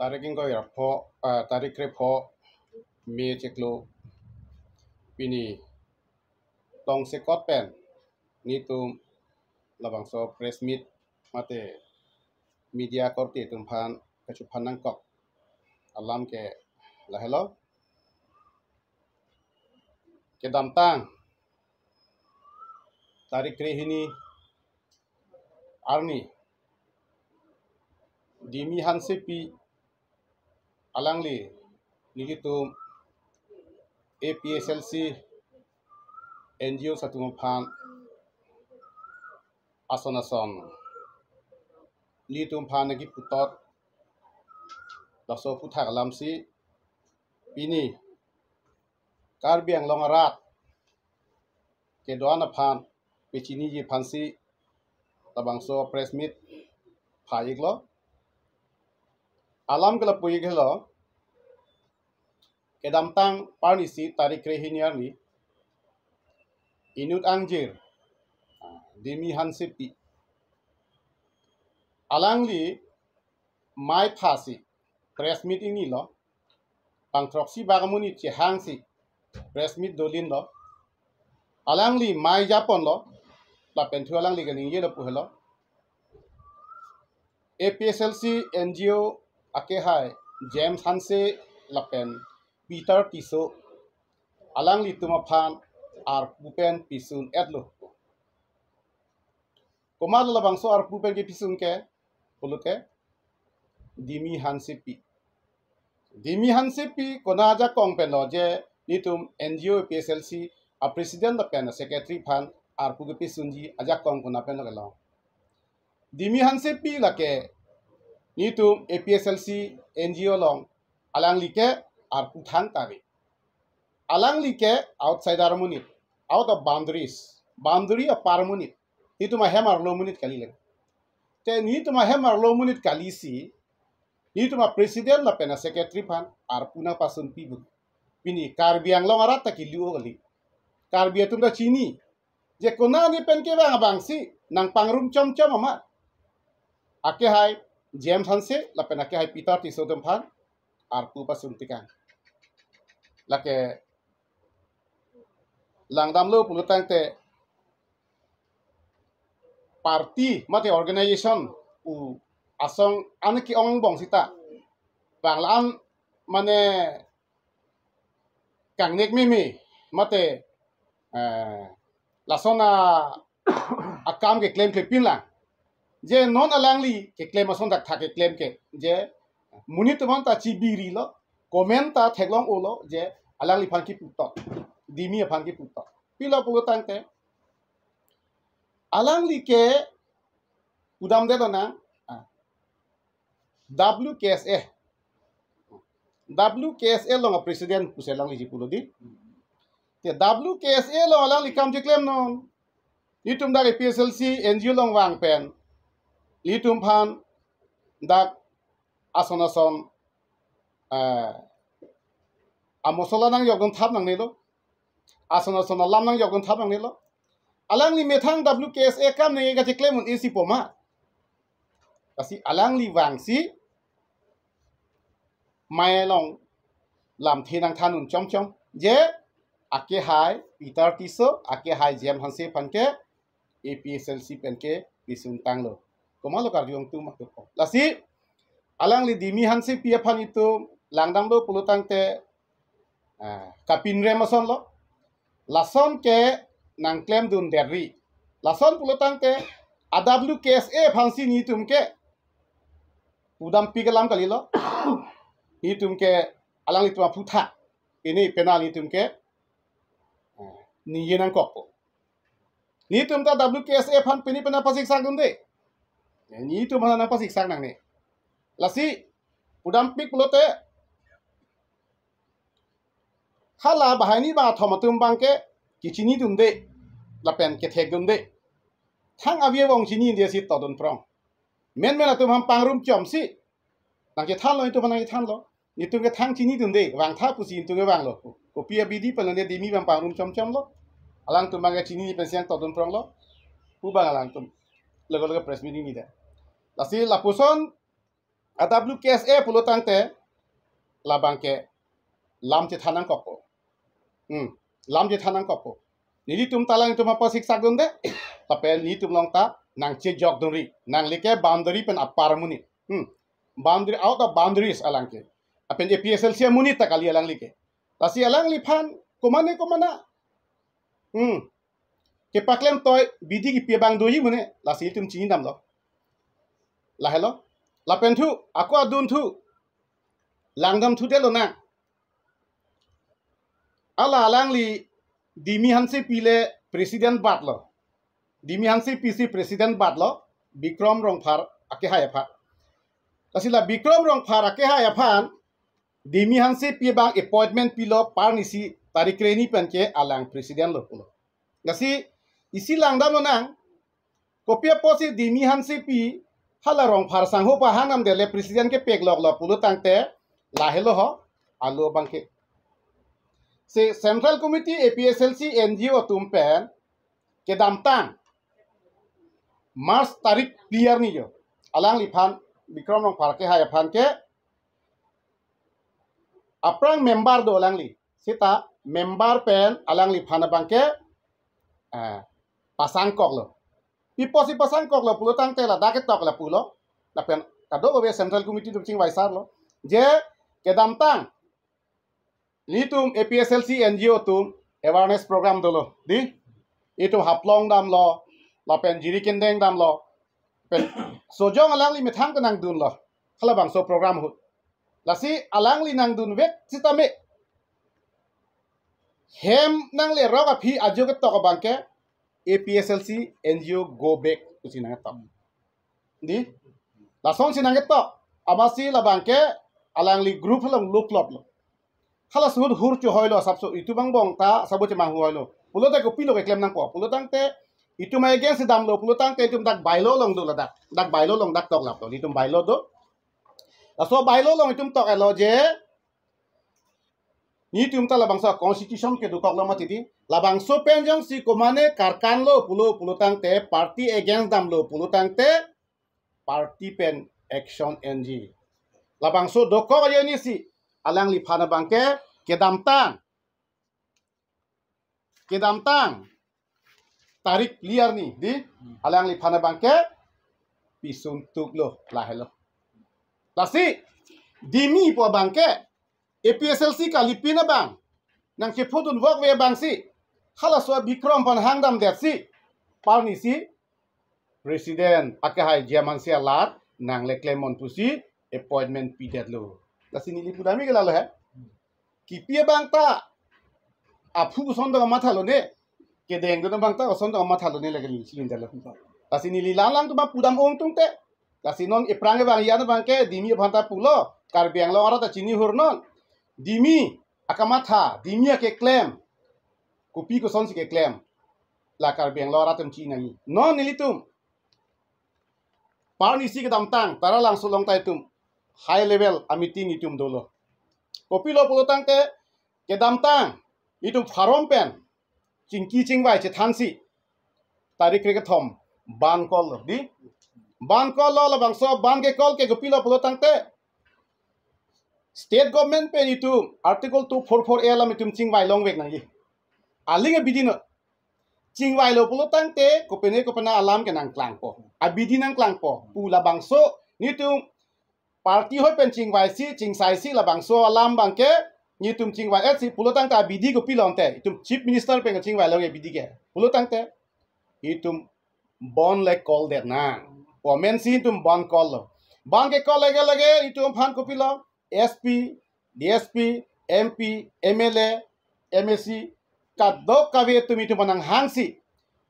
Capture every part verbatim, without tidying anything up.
Tarik ingkoi ra pho, ah, tarik krepho May chiklo, pini tongsekot pen netum labangso press meet mate media korte atum aphan kachuphan nangkok alam ke lahelo. Kedamtang tarik krehini arni Dimi Hansepi alangli nelitum A P H L C N G O atum aphan ason ason nelitum aphan nangkiputhot laso aphuthak alamsi pini Karbi Anglong arat kedo-an aphan pachiniji aphansi labangso press meet pha-iklo. Alam ke lapu-ik helo, kedamtang arnisi tarik krehini arni inut angjir, ah, Dimi Hansepi alangli mei phasi press meet ingni lo, bang throksi bak amonit chehangsi press meet dolinlo. Alangli mei japonlo, lapen thu alangli kaningje lapu helo, A P H L C N G O akehai James Hanse lapen Peter Tisso alanglitum aphan arpu pen pisun-etlo. Komatlo labangso arpu pen kepisun ke pulote Dimi Hansepi. Dimi Hansepi konat ajakong penlo je netum N G O A P H L C a president lapen a secretary aphan arpu kepisunji ajakong konat penlo kelong. Dimi Hansepi lake netum A P H L C N G O along alangli ke arpu thang kave. Alangli ke outsider amonit, out of boundaries, boundary apar amonit. Netum ahem arlo amonit kali lek. Te netum ahem arlo amonit kalisi netum a president lapen a secretary aphan arpu nangpasunpi pu. Pini Karbi Anglong arat ta kilu kali. Karbi atum ta chini. Je konat ne pen kevang abangsi nangpangrum chomchom amat. Akehai James Hanse lapen akehai Peter Tisso atum aphan arpu pasun tikang. Lake langdamlo pulotangte party mate organization pu asong an ke-ong bong sita bang la-an mane kangnek meme mate, eh, lason a akam keklem klepin lang. Je non alangli keklem ason dak thak keklem ke je monit atum anta chibirilo, comment ta theklong-olo je alangliphan kiputhot, Dimi aphan kiputhot. Pilo pulotangte alangli ke pudamdetlo nang, ah, W K S A. W K S A along a president pusi alangli si pulo di. Te W K S A along alangli kam cheklemnon. Netum dak A P H L C N G O along vang pen netum aphan dak ason ason, eh, amosola nangjokdun thap nangnelo. Ason ason alam nangjokdun thap nangnelo. Alangli methang W K S A akam nangji kacheklem un-e si poma. Lasi alangli vangsi mei along lamthe nangthan un chomchom. Je akehai Peter Tisso, akehai James Hanse aphan ke A P H L C pen ke pisun tanglo. Komatlo karjong tu mak tu. Lasi alangli Dimi Hansepi aphan itum langdamlo pulotangte, ah, kapinrem asonlo. Lason ke nangklemdun derri. Lason pulotangte a W K S A aphansi netum ke pudampik alam kalilo. Netum ke alanglitum aphuthak ini penal netum ke, ah, ningje nangkokpo. Netum ta W K S A aphan pini pena pasiksakdunde. Netum aphan nangpasiksak nangne. Lasi pudampik pulote hala banghini bangkethom atum abang ke kechinidunde lapen kethekdunde. Thang avi avong chinidesi todun prong. Menmen atum aphan pangrum chomsi nangchethanlo, netum aphan nangchethanlo. Netum ke thang chinidunde, vangtha pusi netum ke vanglo. Kopi abidi pen lone Dimi abang pangrum chomchomlo. Alangtum abang ke chini pensi nangtodun pronglo pu abang alangtum logo logo press meet ningjedet. Lasi lapuson A W K S A pulo tangte labang ke lam chethan nangkokpo. Hmm. Lam chethan nangkokpo. Nelitum ta alangtum aphan siksak dunde. Lapen nelitum along ta nangchejok dunri. Nangli ke boundary pen apar amonit. Hmm. Boundary, out of boundaries alang ke. Lapen A P H L C amonit ta kali alangli ke. Lasi alangliphan komane komane. Hmm. Kepaklem toi bidi kipi abang doji mene. Lasi itum chinidamlo. Lahelo. Lapen thu, ako adun thu. Langdam thu detlo nang. Hala alangli Dimi Hansepi le president batlo. Dimi Hansepi si president batlo. Bikram Rongphar akehai aphan. Lasi la Bikram Rongphar akehai aphan Dimi Hansepi abang appointment pilo, parnisi tarik krehini pen ke alang president lo pulo. Lasi isi langdamlo nang, kopi apotsi Dimi Hansepi hala Rongphar sangho pahang namdele president kepekloklo pulo tangte lahelo ho, alo abang ke. Si Central Committee A P H L C N G O atum pen kedamtang March tarik phli arni jo, alangliphan Bikram Rongphar akehai aphan ke aphrang member do alangli. Seta member pen alangliphan abang ke, eh, pasangkoklo. Pi apotsi pasangkoklo pulo tangte ladak ketok lapulo. Lapen kadokave Central Committee atum chingvai sarlo. Je kedamtang nelitum A P H L C N G O atum awareness program dolo. Di? Itum Haflong damlo, lapen Jirikindeng damlo. Pen Sojong alangli methang kenangdunlo. Halabangso program ahut. Lasi alangli nangdunvek sitame hem nanglerok aphi ajo ketok abang ke A P H L C N G O go back pusi nangketok. Di? Lasonsi nangketok. Amatsi labang ke alangli group along lukloplo. Halaso ahut hur chohoilo asapso, itum angbong ta sabo chemanghuhoilo. Pulote kopilo keklem nangpo. Pulo tangte itum against damlo pulo tangte itum dak bylaw along do ladak. Dak bylaw along dak toklaplo. Itum bylaw do. Laso bylaw along itum tok-etlo je, nelitum ta labangso constitution kedokoklo mati di. Labangso pen jongsi komane karkanlo pulo pulo tangte, party against damlo pulo tangte, party pen action enji. Labangso dokok ajoinesi alangliphan abang ke kedamtang, kedamtang tarik phli arni di, alangliphan abang ke pisuntuklo, lahelo. Lasi Dimi pu abang ke A P H L C kalipin abang nangchephodunvekve abangsi halaso Bikram aphan hangdamdetsi parnisi president akehai J M Hanse alat nangle klemnon pusi appointment pidetlo. Lasi neli pudamji ke lalo he. Kipi abang ta aphu koson do kamathalo ne. Kedeng do abang ta koson do kamathalo ne lake neli chilindetlo. Lasi neli langlang atum apudam ong tungte. Lasi non aphrang abang iyan abang ke Dimi aphan ta pulo. Karbi Anglong arat ta chinihurnon. Dimi akamatha, Dimi akeklem. Kopi kosonsi keklem. La Karbi Anglong arat atum chiningri. Non nelitum parnisi kedamtang Taralangso along ta itum high level a meeting itum dolo. Kopilo pulo tangte kedamtang itum forum pen chingki chingvai chethansi tarik krekethom bandh call lo di. Bandh call lo, labangso bandh ke call ke kopilo pulo tangte state government pen itum Article two four four A alam itum chingvai longvek nangji. Aling abidi non. Chingvailo pulo tangte kopine kopine alam ke nangklangpo. Abidi nangklangpo. Pu labangso nelitum party ahoi pen chingvaisi, chingsaisi labangso alam abang ke nelitum chingvai-etsi pulo tangte abidi kopilo ante. Itum Chief Minister pen chingvai longji abidi ke. Pulo tangte itum bandh le call det nang. Pu amensi itum bandh call lo. Bandh ke call lage lage itum aphan kopilo S P, D S P, M P, M L A, M A C, kadokave atum itum aphan nanghangsi,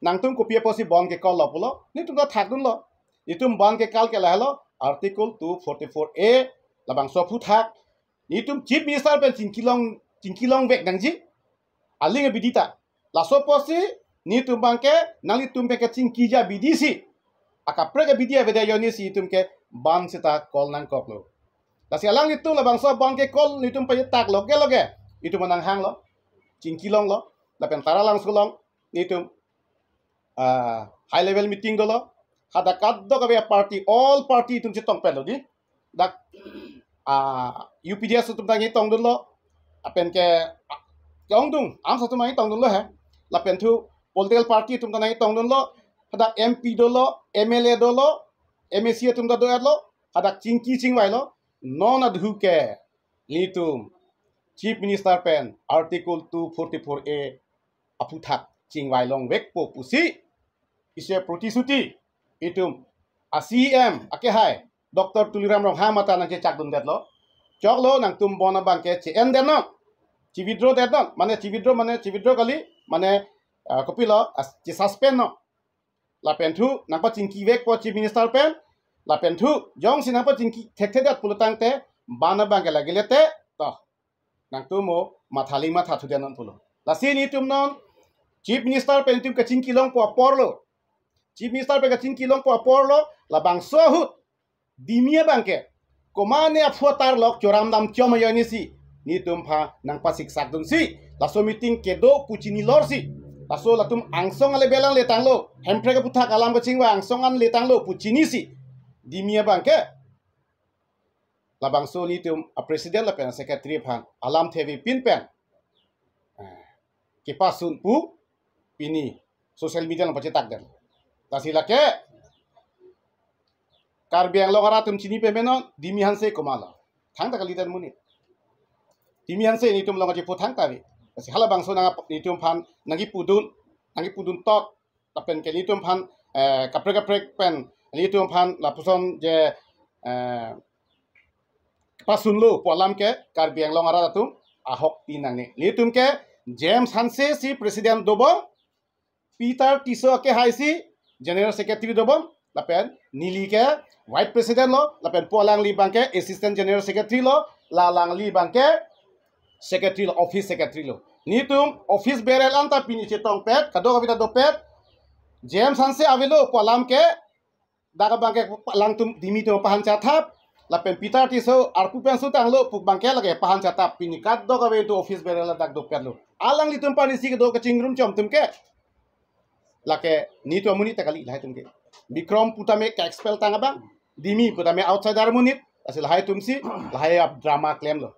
nangtum kopi apotsi bandh ke call lo pulo, nelitum ta thakdunlo. Itum bandh ke call ke lahelo, Article two forty-four A, labangso aphuthak, nelitum Chief Minister pen chingki long, chingki longvek nangji, aling abidi ta. Laso apotsi nelitum abang ke, nanglitum pen kechingkiji abidi si, akaprek abidi avedet ajoinesi itum ke bandh seta call nangkoklo. Lasi alanglitum labangso bandh ke call nelitum pajirtak loge loge, itum nanghanglo, chingki longlo, lapen Taralangso along nelitum, ah, high level meeting dolo, hadak kadokave party, all party itum chetongpetlo di. dak ah, U P D S atum ta nangtongdunlo, lapen ke ah, ke-ongdung AMS atum nangtongdunlo he, lapen thu political party atum ta nangtongdunlo, hadak M P dolo, M L A dolo, M A C atum ta do-etlo, hadak chingki chingvailo, non adhu ke nelitum Chief Minister pen Article two forty-four A aphuthak chingvai longvekpo pusi isi protisuti itum a C E M akehai Doctor Tuliram Ronghang mate nangchechakdundetlo. Choklo, nangtum bon abang ke che-en detnon, che-withdraw detnon, mane che-withdraw, mane che-withdraw kali, mane ah, kopilo as che-suspend non. Lapen thu nangpachingkivekpo Chief Minister pen, lapen thu jongsi nangpachingki thekthedet pulo tangte, bon abang ke lagile te, to, nangtum mo matha aling matha thudetnon pulo. Lasi nelitum non Chief Minister pen nelitum kachingki longpo aporlo, Chief Minister pen kachingki longpo aporlo, labangso ahut Dimi abang ke komatne aphu atarlok choram dam chom ajoinesi nelitum aphan nangpasiksakdunsi, laso meeting kedo pu chinilorsi, laso latum angsong ale belang letanglo, Hemprek aphuthak alam kachingvai angsong an letanglo pu chinisi, Dimi abang ke labangso nelitum a president lapen a secretary aphan alam thevepin pen eh, kepasun pu pini social media along pachetak det. Lasi lake Karbi Anglong arat atum chini pemenon, Dimi Hanse komatlo. Thangta kalidet amonit. Dimi Hanse nelitum along aji pu thangta ave. Lasi halabangso nang nelitum aphan nangkipudun, nangkipudun tot, lapen ke nelitum aphan eh, kaprek kaprek pen nelitum aphan lapuson je eh, pasunlo pu alam ke Karbi Anglong arat atum ahok pi nangne. Nelitum ke James Hanse si president dobom, Peter Tisso akehai si general secretary dobom, lapen neli ke vice president lo, lapen pu alangli abang ke assistant general secretary lo, la alangli abang ke secretary lo, office secretary lo. Nelitum office bearer anta pini chetongpet, kadokave ta dopet, James Hanse avelo pu alam ke dak abang ke alangtum Dimi atum pahan chathap, lapen Peter Tisso arpu pen sutanglo pu abang ke lake pahan chathap, pini kadokave atum office bearer ladak dopetlo. Alanglitum aphan isi kedo kachingrum chom atum ke, lake nelitum amonit ta kali lahai atum ke. Bikrom putame ke-expel tang abang, Dimi putame outsider amonit, lasi lahai atum si lahai ap drama klemlo.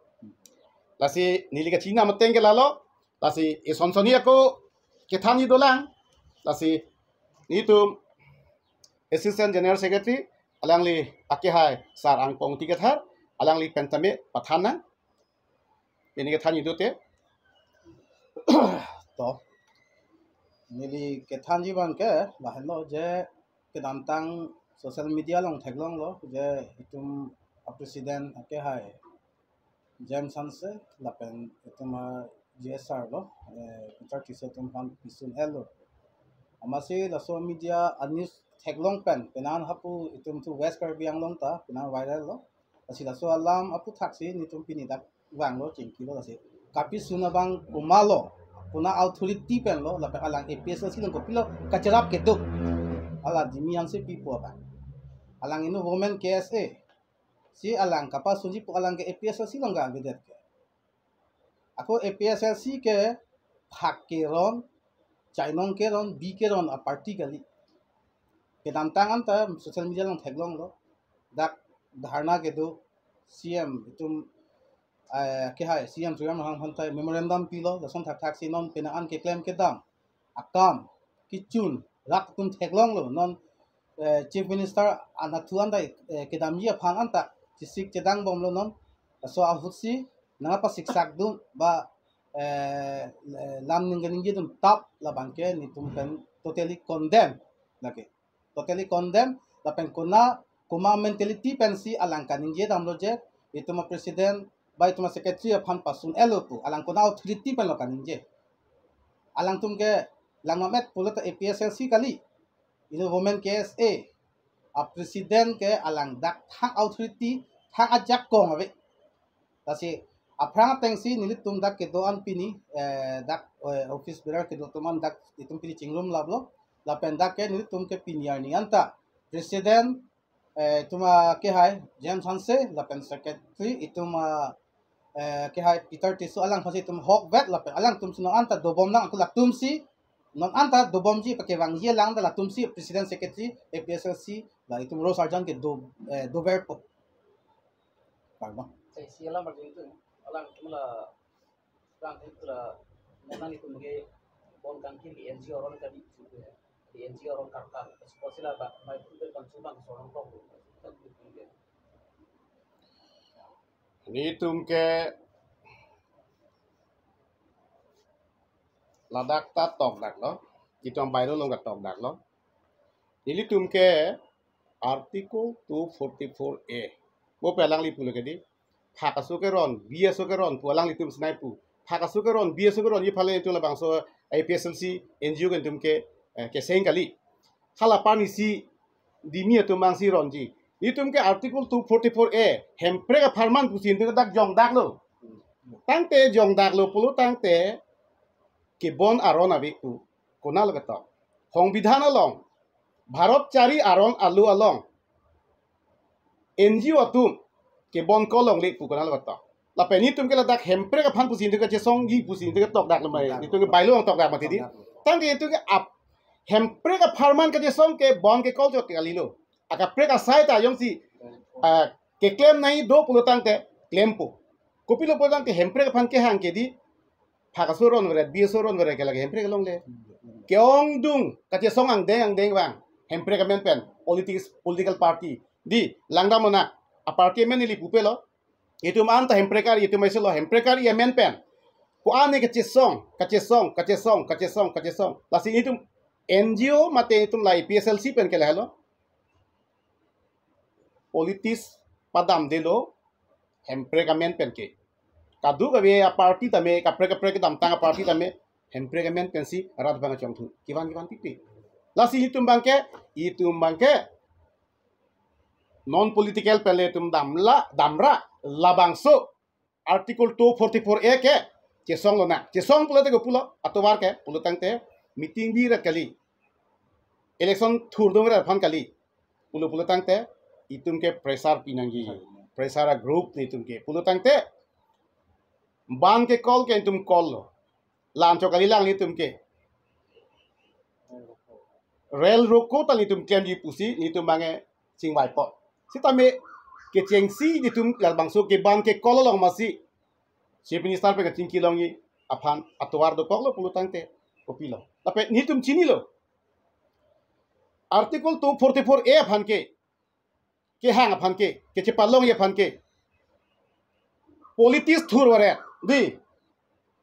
Lasi neli kachinam ateng ke lalo, lasi ison soni ako kethanji dolang, lasi nelitum Assistant General Secretary, alangli akehai Sar Angpong Ingti Kathar, alangli pen tame pathan nang, pini kethanji dote. To, neli kethanji abang ke lahenlo je kedamtang social media along theklonglo je itum a president akehai James Hanse lapen itum a G S R lo, eh, Peter Tisso atum aphan pisun-etlo. Amatsi laso media a news theklong pen, penang hapu itum thu West Karbi Anglong ta penang viral lo. Lasi laso alam aphuthaksi nelitum pini dak vanglo, chingkilo lasi. Kapisun abang komatlo, kona authority pen lo, lapen alang A P H L C along kopilo kacherap kedo. Hala Dimi Hanse pipo abang. Alang inut women K S A. Si alang kapasunji pu alang ke A P H L C along ka-avedet ke. Ako A P H L C ke phak keron, chainong keron, bi keron a party kali. Kedamtang anta social media along theklonglo. Dak dharna kedo C M itum, eh, akehai C M Tuliram Ronghang aphan ta memorandum pilo, lason thakthaksi non penang an keklem kedam akam kechun rak atum theklonglo, non eh, Chief Minister anatthu anta, eh, kedamji aphan anta chesik chedangbomlo non. Laso ahutsi nangpasiksak dun ba, eh, lam ning kaningje dun tap labang ke nelitum pen totally condemn lake. Totally condemn, lapen kona komat mentality pensi alang kaningje damlo je itum a president ba itum a secretary aphan pasun-etlo pu, alang kona authority penlo kaningje. Alangtum ke langmamet pulo ta A P H L C kali. Inut women K S A a president ke alang dak thang authority, thang ajakong ave. Lasi aphrang atengsi nelitum dak kedo an pini, eh, dak, eh, office bearer kedo atum an dak itum pini chingrumlaplo. Lapen dak ke nelitum ke pini arni anta president, eh, itum akehai James Hanse lapen secretary itum a, eh, akehai Peter Tisso alang aphansi itum hokvet, lapen alangtumsi non anta dobom lang, ako latumsi non anta dobomji pakevangji alang ta latumsi president secretary A P H L C la itum role arjan kedo, eh, doverpo. Karbang. Saya sialam berjumpa. Alang cuma la, alang itu la, mana itu mungkin bon kangkir di N G O orang tadi juga. Di N G O orang karkar. Seperti lah, Pak, baik itu kan cuma seorang tokoh. Kan itu juga. Nelitum ke ladak ta tokdaklo, itum bylaw along ta tokdaklo. Nelitum ke Article two forty-four A. Mo pen alangli pulo ke di, phak aso keron, bi aso keron pu alanglitum sinai pu. Phak aso keron, bi aso keron, ye phale itum labangso A P H L C N G O ke itum ke, eh, keseng kali. Hala apar ni si dimi atum bang si ronji. Itum ke Article two forty-four A, Hemprek apharman pusi itum dak jongdaklo. Tangte jongdaklo pulo tangte kebon aron ave pu konat lo ketok? Songbidhan along, Bharat chari aron alo along N G O atum kebon ko longle pu konat lo ketok? Lapen itum ke ladak Hemprek aphan pusi itum kachesongji pusi itum ketokdaklo mai. Tokdaklo. Itum ke bylaw along tokdak mati di. Tokdaklo. Tangte itum ke ap Hemprek apharman kachesong ke bon ke ko chot kalilo. Akaprek asai ta jongsi, ah, keklem nangji do pulo tangte klempo. Kopilo pulo tangte Hemprek aphan kehang ke di, phak aso ron veret, bi aso ron veret ke lake Hemprek alongle. Ke-ongdung kachesong angdeng angdeng vang Hemprek amen pen, politics, political party. Di, langdam ona, a party amen neli pupelo. Itum anta Hemprek ari, itum aiselo Hemprek ari amen pen. Ko-an ne kachesong, kachesong, kachesong, kachesong, kachesong. Lasi itum N G O mate itum la A P H L C pen ke lahelo. Politics padamdelo Hemprek amen pen ke. Kadokave a party tame, kaprek kaprek damtang a party tame, Hemprek amen pensi rat abang chongthu. Kevan kevan pipi. Lasi itum abang ke, itum abang ke non political pen le itum damla, damra, labangso Article two forty-four A ke chesong lonang. Chesong pulote kopulo, atovar ke pulo tangte meeting biret kali, election thurdunret aphan kali. Pulo pulo tangte itum ke pressure pinangji. Pressure a group nelitum ke. Pulo tangte ban ke call ke itum call lo. La-an chot kali lang nelitum ke. Rel roko ta nelitum klemji pusi nelitum abang ke chingvaipo. Sitame kechengsi nelitum labangso ke ban ke call along masi Chief Minister pen kachingki longji aphan atovar dokoklo pulo tangte kopilo? Lapen nelitum chinilo. Article two forty-four A aphan ke, kehang aphan ke, kechepalongji aphan ke, politics thurvaret, di,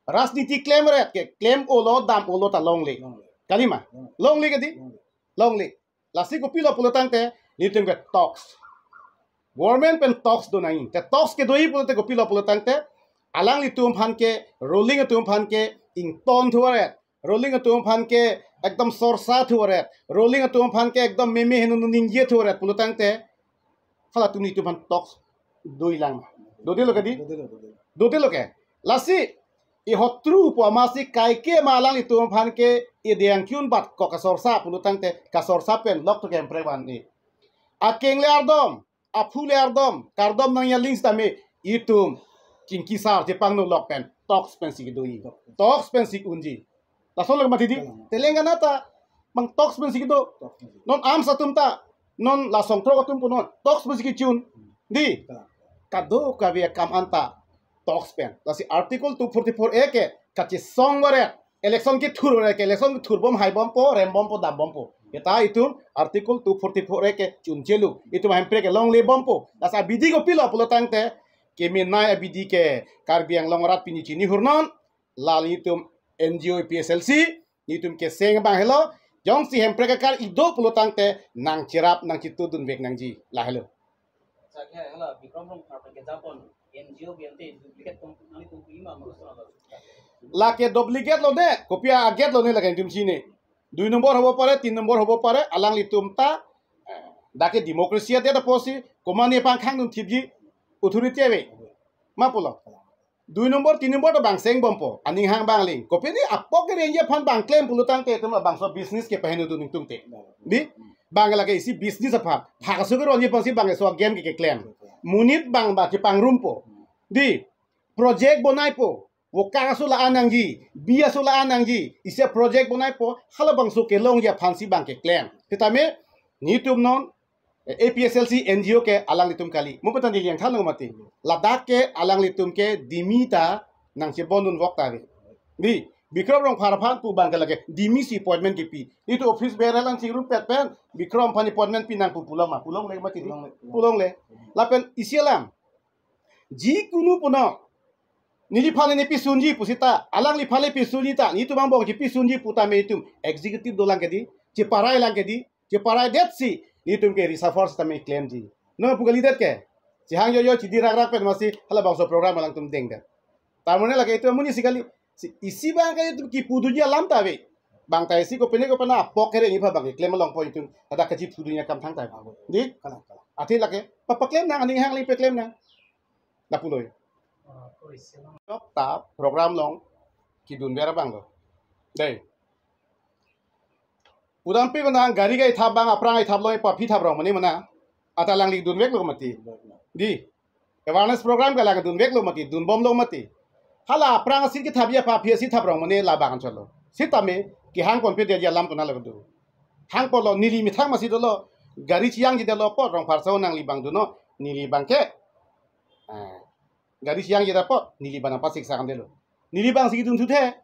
rajniti klemret ke, klem-olo, dam-olo ta longle. Longle. Kalima? Longle. Longle ke di? Longle. Longle. Lasi kopilo pulo tangte, nelitum ke talks. Government pen talks do nangji. Te talks kedoji pulote kopilo pulo tangte, alanglitum aphan ke, ruling atum aphan ke ington thuvaret, ruling atum aphan ke ekdom sorsa thuvaret, ruling atum aphan ke ekdom meme henu ningje thuvaret pulo tangte, halatum nelitum aphan talks doji lang. Dodelo ke di? Dodelo, dodelo. Dodelo ke. Lasi ihotru pu amatsi kaike ma alanglitum aphan ke ideng kyun bat ko kasorsa pulo tangte kasorsa pen lok to kemprek van ni. Akeng le ardom, aphu le ardom, kardom nangji aling sitame itum chingkisar chepangno lok pen talks pensi kedoji. Talks pensi unji. Lason lok mati di. Telangana ta bang talks pensi kedo. Non AMS atum ta, non la Songthrok atum pu non talks pensi kechun. Di. Kadokave akam anta talks pen. Lasi Article two forty-four A ke kachesong varet, election kethur varet ke election kethur bom, hai bompo, rem bompo, dam bompo. Kita itum Article two forty-four A ke chunchelu. Itum Hemprek ke longle bompo. Lasi abidi kopilo pulo tangte, kemenei abidi ke Karbi Anglong arat pini chini hurnon, la nelitum N G O A P H L C, nelitum keseng abang helo, jongsi Hemprek akar ido pulo tangte nangcherap nangchitudun vek nangji, lahelo. Sakya hala Bikram Rongphar ke japon N G O B N T duplicate tum nangtum pu ima mo sona. Lake duplicate lone, kopi a-gate lone lake nelitum chini. Dui nombor hobo pare, tin nombor hobo pare, alanglitum ta, eh, dak ke democracy ate ta posi, komane pangkhang dun thipji, authority ave. Ma pulo. Dui nombor, tin nombor ta bang seng bompo, aning hang bang ling. Kopine apok kerengji aphan bang klem pulo tangte itum labangso business kepaheno dun ningtungte. Di, bang lake isi business aphan, phak aso keronji aphansi bang eso game ke keklem. Monit bang ba chepangrumpo. Di, project bonaipo, vokang aso la-an nangji, bi aso la-an nangji, isi project bonaipo, halabangso kelongji aphansi bang keklem. Sitame, nelitum non, A P H L C N G O ke alanglitum kali. Mo patan neli yang thanlo mati. Ladak ke alanglitum ke dimi ta nangchebon dunvek ta ave. Di, Bikram Rongphar aphan pu abang ke lake dimi si appointment kipi. Itum office bearer lang chingrumpet pen Bikram aphan appointment pi nang pu pulong ma? Pulongle mati di. Pulongle. Pulongle. Lapen isi alam. Jikunu puno. Neliphan le pisunji pusita, alangliphan le pisunji ta, netum angbong chepisunji pu tame itum executive dolang ke di, cheparai lang ke di, cheparai detsi, netum ke reshuffle sitame klemji. No pu kalidet ke. Chehang yoyo chidi rakrak pen masi halabangso program alangtum dengdet. Tamone lake itum amonit si kali. Si, isi abang ke itum kipudunji alam ta ave. Bang ta isi kopine kopine apok kere ni pha bang klem along po itum. Ada kachipudunji akam thangta ave. Di? Kalang, kalang. Athe lake, papaklem nang, aning hang le paklem nang. Lapu lo. Jok ta program along kedunver abang lo. Dei. Pudampi ko nang gari kaithap abang, aphrang ithap lo, ipaphi thap rong mane mana. Ata alangli dunveklo mati. Di. Awareness program ke alang dunveklo mati, dunbomlo mati. Hala aphrang asi kithap ya paphi asi thap rong mane labang cholo. Sitame kehang ponpedet alam kona lo do. Hang polo neli methang masi dolo. Gari chiyangji dolo apot Rongphar so nangli abang dunnon, neli abang ke. Ah. Gari chiyangji apot, neli abang nangpasiksa kandelo. Neli abang si kedunthu the.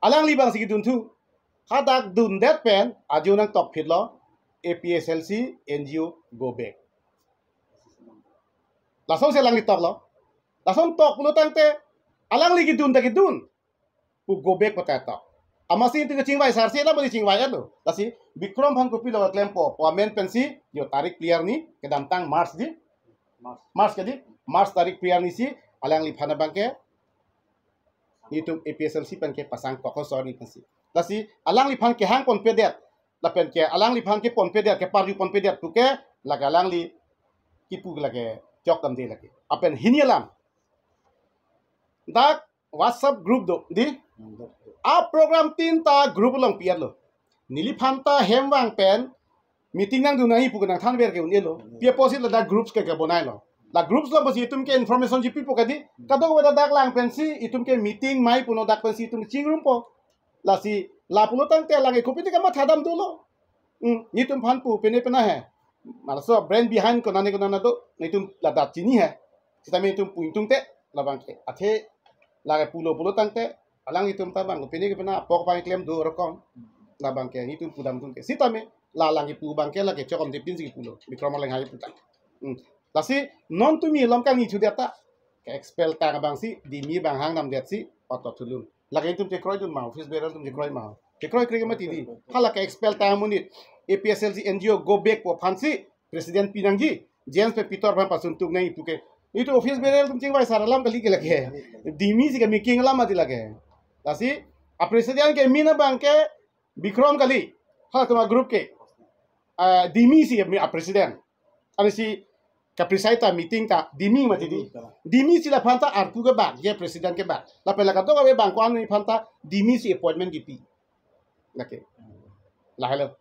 Alangli abang si kedunthu. Hadak dundet pen, ajo nangtokphitlo, A P H L C N G O go back. Lason si alangli toklo. Lason tok pulo tangte, alangli kedun ta kedun. Pu go back pata tok. Amatsi itum kechingvai sarsi alam bali chingvai lo. Lasi Bikram aphan kopilo klempo, pu amen pensi, yo tarik phli arni, kedamtang March di. March ke di, March tarik phli arni si, alangliphan abang ke, itum A P H L C pen kepasang kok so arni pensi. Lasi, alangliphan kehang ponpedet, lapen ke, alangliphan keponpedet, keparju ponpedet, pu ke, lake alangli, kipu lake, chok damde lake. Lapen hini alam. Dak WhatsApp group do, di? Hmm, do, do. A program tin ta group along pi-etlo. Neliphan ta hem vang pen meeting nangdun nangji pu ke nangthanver ke un-elo. Hmm. Pi apotsi ladak groups ke kebonailo. La groups along pusi itum ke information chepipo ke di. Hmm. Kadokave dak lang pensi itum ke meeting mai puno dak pensi itum chingrumpo. Lasi lapulo tangte alang ke kopine kamatha dam dolo. Hmm, netum aphan pu pine pina he. Malaso brain behind konane konane do, netum ladak chini he. Sitame netum pu ingtungte, labang ke. Athe, lake pulo pulo tangte, alanglitum ta abang, pine ke pina, apok abang klem do rokom. Labang ke, netum pudam tung ke. Sitame, la alang kepu abang ke, lake chokom dipin si pulo. Bikram Alenghai puta. Hmm. Lasi, non tumi lom kangni chudet ta. Ke expel tang abang si, dimi abang hang damdet si, otot thulun. Lake netum chekroidun ma, office bearer atum chekroi ma. Chekroikre ke mati di. Hala ke expel tang amonit. A P H L C N G O go back pu aphansi, president pi nangji. James pen Peter aphan pasun tuk nang ipu ke. Itum office bearer atum chingvai sar alam kali ke lake. Dimi si ke making alam mati lake. Lasi, a president ke amen abang ke Bikram kali. Halatum a group ke. Ah, dimi si a president. Ansi kapreside ta meeting ta dimi mati di. Dimi ta. Dimi si laphan ta arpu kebak, ye president kebak. Lapen la kadokave abang ko-an aphan ta dimi si appointment kipi. Lake. Lahelo.